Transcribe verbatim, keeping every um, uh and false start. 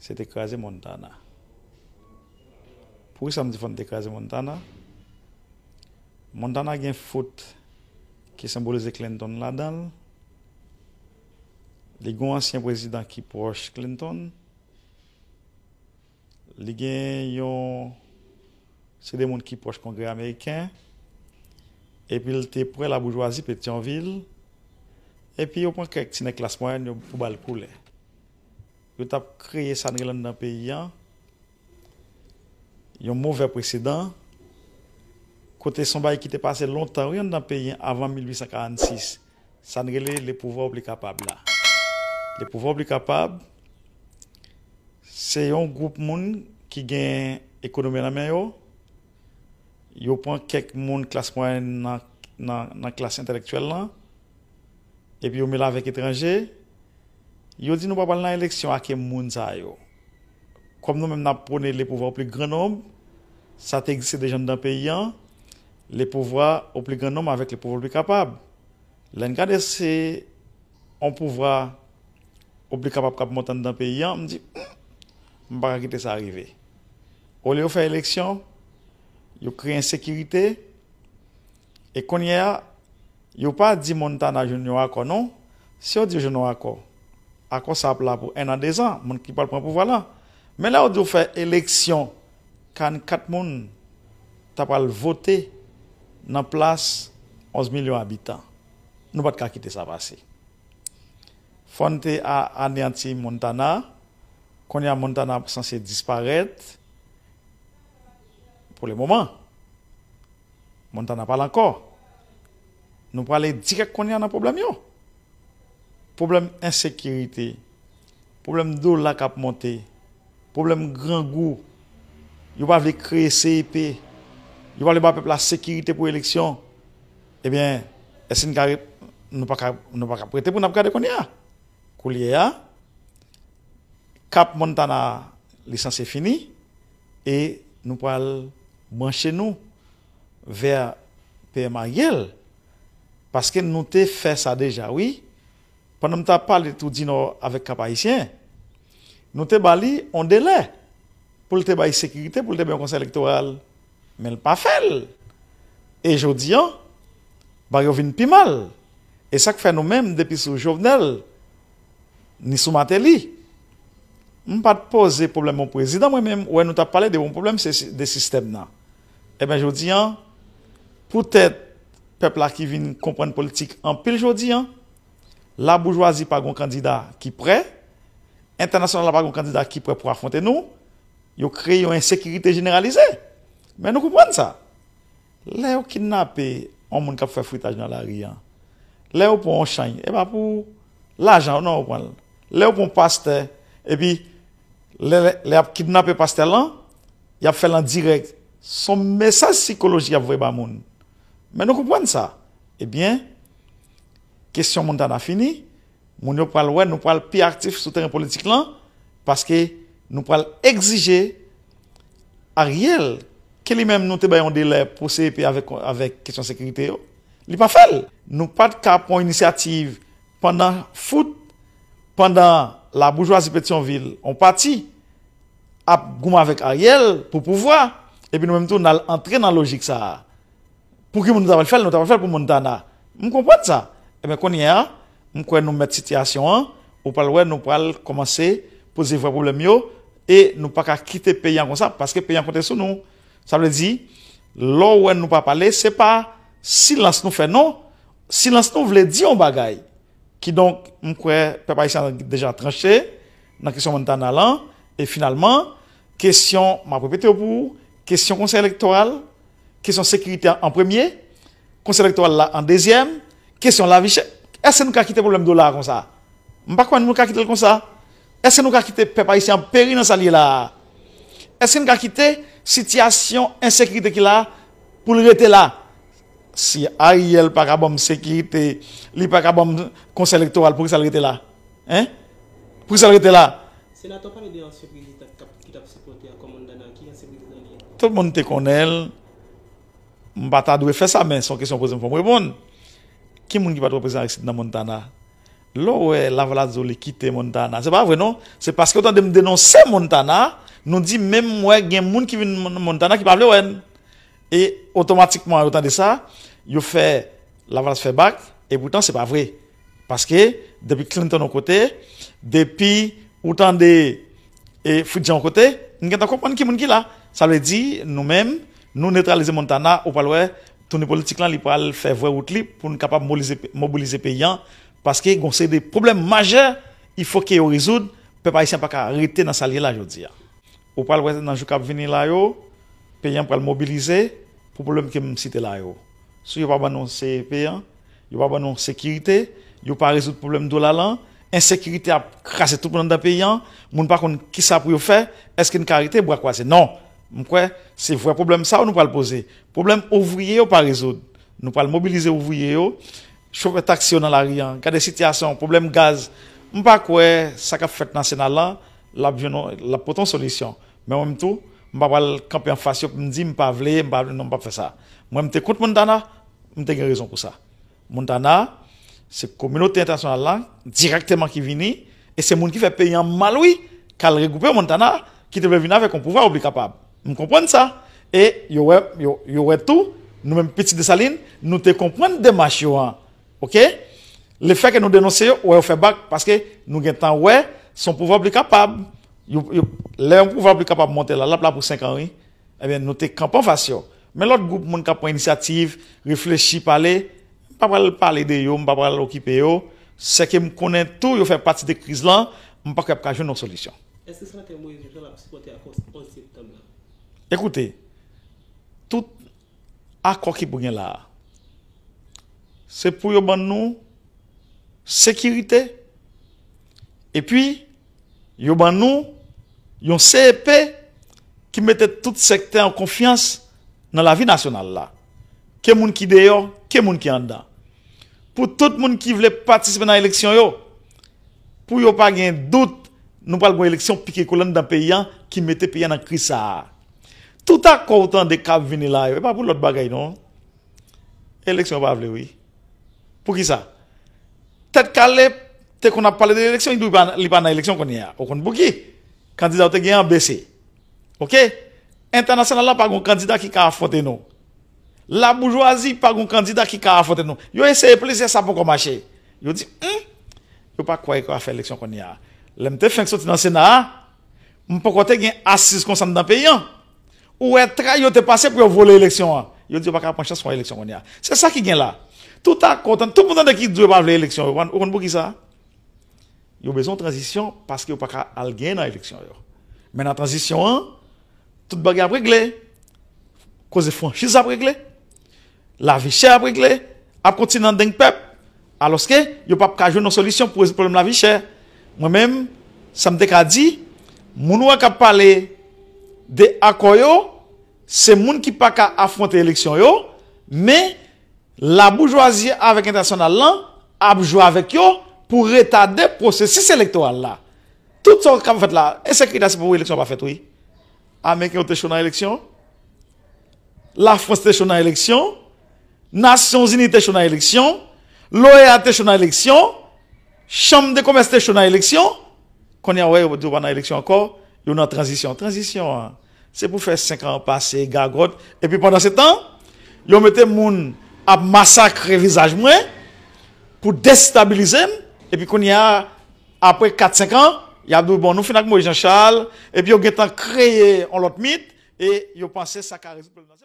se te kraze Montana. Poukisa m di fò n te kraze Montana? Montana gen fout ki senbolize Clinton ladan l. Li gen yon ansyen prezidan ki pwòch Clinton. Li gen yon, se de moun ki pwòch Kongrè ameriken. Epi l te prè laboujwazi Petyonvil. Epi yo pran kèk ti nèg klas mwayèn yo pou ba l koulè. Yo t ap kreye sa n rele anndan peyi a yon movè presedan, kote se yon bagay ki te pase lontan, wi, anndan peyi a, avan mil uit san karannsis. Sa n rele le pouvoir au plus capable la. Le pouvoir au plus capable, se yon gwoup moun ki gen ekonomi nan men yo. Yo pran kèk moun klas mwayèn nan, nan, nan klas entèlektyèl lan, epi yo mele avèk etranje. Yo di nou pa pral nan eleksyon ak moun sa yo. Kòm nou menm n ap pwone le pouvoir au plus grand nombre, sa te egziste deja anndan peyi a, le pouvoir au plus grand nombre avec le pouvoir au plus capable. Lè n gade se yon pouvwa au plus capable k ap monte anndan peyi a, m di, "Hmm, m pa ka kite sa rive." Olye yo fè eleksyon, yo kreye ensekirite, e kounye a, yo pa di Montana jwenn yon akò, non. Si yo di yo jwenn yon akò, akò sa ap la pou en an, dezan, moun ki pral pran pouvwa la. Men lè yo di yo fè eleksyon, karannkat moun ta pral vote nan plas onz milyon abitan. Nou pa t ka kite sa pase. Fò n te a-, aneyanti Montana. Kounye a Montana sanse disparèt pou le moman. Montana pa la ankò. Nou prale dirèk kounye a nan pwoblèm yo. Pwoblèm ensekirite, pwoblèm dola k ap monte, pwoblèm grangou. Yo pa vle kreye C E P. Yo pa vle ba pèp la sekirite pou eleksyon. Ebyen, èske n ka ret-, nou pa ka, nou pa ka ap rete pou n ap gade kounye a? Koulye a, Kap Montana, li sanse fini, e nou pral branche nou vè P M Ariel, paske nou te fè sa deja, wi. Pandan m t ap pale tou di Nò avèk Kap Ayisyen, nou te ba li yon delè pou l te bay sekirite, pou l te bay yon konsèy elektoral, men l pa fè l. E jodi a, bagay yo vin pi mal. E sa k fè nou menm, depi sou Jovenel, ni sou Martelly, m pa t poze pwoblèm yon prezidan, mwen menm, ou wè nou t ap pale de yon pwoblèm, se si-, de sistèm nan. Ebyen, jodi a, poutèt pèp la ki vin konprann politik anpil jodi a, laboujwazi pa gen yon kandida ki prè, entènasyonal la pa gen yon kandida ki prè pou afwonte nou, yo kreye yon ensekirite jeneralize. Men nou konprann sa. Lè yo kidnape yon moun k ap fè fritaj nan lari a, lè yo pran yon chanj, e pa pou lajan non yo pran l. Lè yo pran yon pastè, epi lè, lè, lè y ap kidnape pastè lan, y ap fè l an dirèk. Se yon mesaj sikolojik y ap voye ba moun. Men nou konprann sa. Ebyen, kesyon Montana fini. Moun yo pral wè nou pral pi aktif sou teren politik lan, paske nou pral egzije Ariel, ke li menm nou te bay yon delè pou C E P avèk, avèk kesyon sekirite yo, li pa fè l. Nou pa t ka pran yon inisyativ pandan fout, pandan laboujwazi Petyonvil, yon pati, ap goumen avèk Ariel pou pouvwa, epi nou menm tou, n al antre nan lojik sa a. Pou ki moun nou ta pral fè l? Nou ta pral fè l pou Montana. M konprann sa. Ebyen, kounye a, m kwè nou mèt sitiyasyon an, ou pral wè nou pral kòmanse poze vrè pwoblèm yo, e nou pa ka kite peyi an konsa, paske peyi an konte sou nou. Sa vle di, lè w wè nou pa pale, se pa silans nou fè, non. Silans nou vle di yon bagay. Kidonk, m kwè pèp ayisyen an deja tranche nan kesyon Montana lan, e finalman, kesyon, m ap repete yo pou ou, kesyon konsèy elektoral, kesyon sekirite an, an premye, konsèy elektoral la an dezyèm, kesyon lavi chè. Èske nou ka kite pwoblèm dola a konsa? M pa kwè nou ka kite l konsa. Èske nou ka kite pèp ayisyen an peri nan sa l ye la a? Èske n ka kite sitiyasyon ensekirite ki la a pou l rete la? Si Ariel pa ka ban m sekirite, li pa ka ban m konsèy elektoral, poukisa l rete la? Hein? Poukisa l rete la? Senatè pale de ansyen prezidan k ap, ki t ap sipòte akò Montana, ki ansyen prezidan li ye? Tout moun te konnen l, m pa ta dwe fè sa, men se yon kesyon w poze m, fò m reponn. Ki moun ki pa t wè prezidan Aristide nan Montana? Lè w wè Lavalas di w li kite Montana, se pa vre non. Se paske w tande m denonse Montana, nou di menm wè gen moun ki vin Mon- Montana ki pa vle wè n. E otomatikman yo tande sa, yo fè Lavalas fè bak, e poutan se pa vre. Paske depi Clinton yon kote, depi ou tande e Fritz Jean yon kote, m gentan konprann ki moun ki la. Sa vle di, nou menm, nou netralize Montana, ou pral wè, toune politik lan, li pral fè vrè wout li pou n kapab mobilize, mobilize peyi an, paske gon seri de pwoblèm majè, il faut que yo rezoud, pèp ayisyen pa ka rete nan sa l ye la jodi a. Ou pral wè nan jou k ap vini la yo, peyi an pral mobilize pou pwoblèm ke m site la yo. Si yo pa ban nou C E P an, yo pa ban nou sekirite, yo pa rezoud pwoblèm dola lan, ensekirite ap kraze tout moun anndan peyi an, moun pa konn kisa pou yo fè, èske n ka rete bra kwaze? Non. M kwè se vrè pwoblèm sa yo nou pral poze. Pwoblèm ouvriye yo pa rezoud. Nou pral mobilize ouvriye yo, chofè taksi yo nan lari an, gade sitiyasyon, pwoblèm gaz. M pa kwè sa k ap fèt nan Sena lan, l ap jwenn yon, l ap pote yon solisyon. Men mwen menm tou, m pa pral kanpe anfas yo pou m di m pa vle, m pa vle, non, m p ap fè sa. Mwen, m te kont Montana, m te gen rezon pou sa. Montana, se kominote entènasyonal la, dirèkteman ki vini, e se moun ki fè peyi an mal, wi, k al regwoupe Montana, ki te vle vin avèk yon pouvwa oubli kapab. M konprann sa. E yo wè, yo, yo wè tou, nou menm pitit Desalin, nou te konprann demach yo an. Oke? Lefètke nou denonse yo, wè yo fè bak, paske nou gentan wè, se yon pouvwa oubli kapab. Yo, yo, lè yon pouvwa oubli kapab monte la, l ap la pou senk an, wi. Ebyen, nou te kanpe anfas yo. Men lòt gwoup moun k ap pran inisyativ, reflechi, pale, m pa pral pale de yo, m pa pral okipe yo. Sèke m konnen tou yo fè pati de kriz lan, m pa kwè y ap ka jwenn yon solisyon. Èske Senatè Moïse Jean-Charles ap sipòte akò onz septanm lan? Ekoute, tout akò ki pou gen la a, se pou yo ban nou sekirite, epi yo ban nou yon C E P ki mete tout sektè an konfyans nan lavi nasyonal la. Ke moun ki deyò, ke moun ki anndan. Pou tout moun ki vle patisipe nan eleksyon yo, pou yo pa gen dout, nou pral gen yon eleksyon pike kole anndan peyi an ki mete peyi an nan kriz sa a. Tout akò ou tande k ap vini la yo, e pa pou lòt bagay non. Eleksyon yo pa vle, wi. Poukisa? Tèt Kale te konn ap pale de eleksyon, li di li pa, li pa nan eleksyon kounye a. Ou konn pouki? Kandida yo te gen an bese. Oke? Entènasyonal la pa gen kandida ki ka afwonte nou. Laboujwazi pa gen kandida ki ka afwonte nou. Yo eseye plizyè, sa poko mache. Yo di, hmm, yo pa kwè yo ka fè eleksyon kounye a. Lè m te fenk soti nan Sena a, m poko te gen asiz konsa anndan peyi an. Ou wè tray yo te pase pou yo vole eleksyon an. Yo di yo pa ka pran chans pou yon eleksyon kounye a. Se sa ki gen la. Tout akò, tout moun tande ki di yo pa vle eleksyon, ou konn poukisa? Yo bezwen yon tranzisyon paske yo pa ka al genyen nan eleksyon yo. Men nan tranzisyon an, tout bagay ap regle. Koze franchiz ap regle. Lavi chè ap regle. Ap kontinye nan deng pèp. Alòske, yo p ap ka jwenn yon solisyon pou rezoud pwoblèm lavi chè. Mwen menm, sa m te ka di, moun ou wè k ap pale de akò yo, se moun ki pa ka afwonte eleksyon yo, men laboujwazi avèk entènasyonal lan ap jwe avèk yo pou retade pwosesis elektoral la. Tout sa k ap fèt la, ensekirite a se pou eleksyon pa fèt, wi. Ameriken yo te cho nan eleksyon, Lafrans te cho nan eleksyon, Nasyonzini te cho nan eleksyon, l'OEA te cho nan eleksyon, Chanm de Komès te cho nan eleksyon. Kounye a, w wè, yo di yo pa nan eleksyon ankò, yo nan tranzisyon. Tranzisyon an, se pou fè senk an pase gagòt, epi pandan se tan, yo mete moun ap masakre vizaj mwen pou destabilize m, epi kounye a, apre kat, senk an, y ap di w, bon, nou fin ak Moïse Jean Charles, epi yo gentan kreye yon lòt mit, e yo panse sa ka rezoud pwoblèm nan.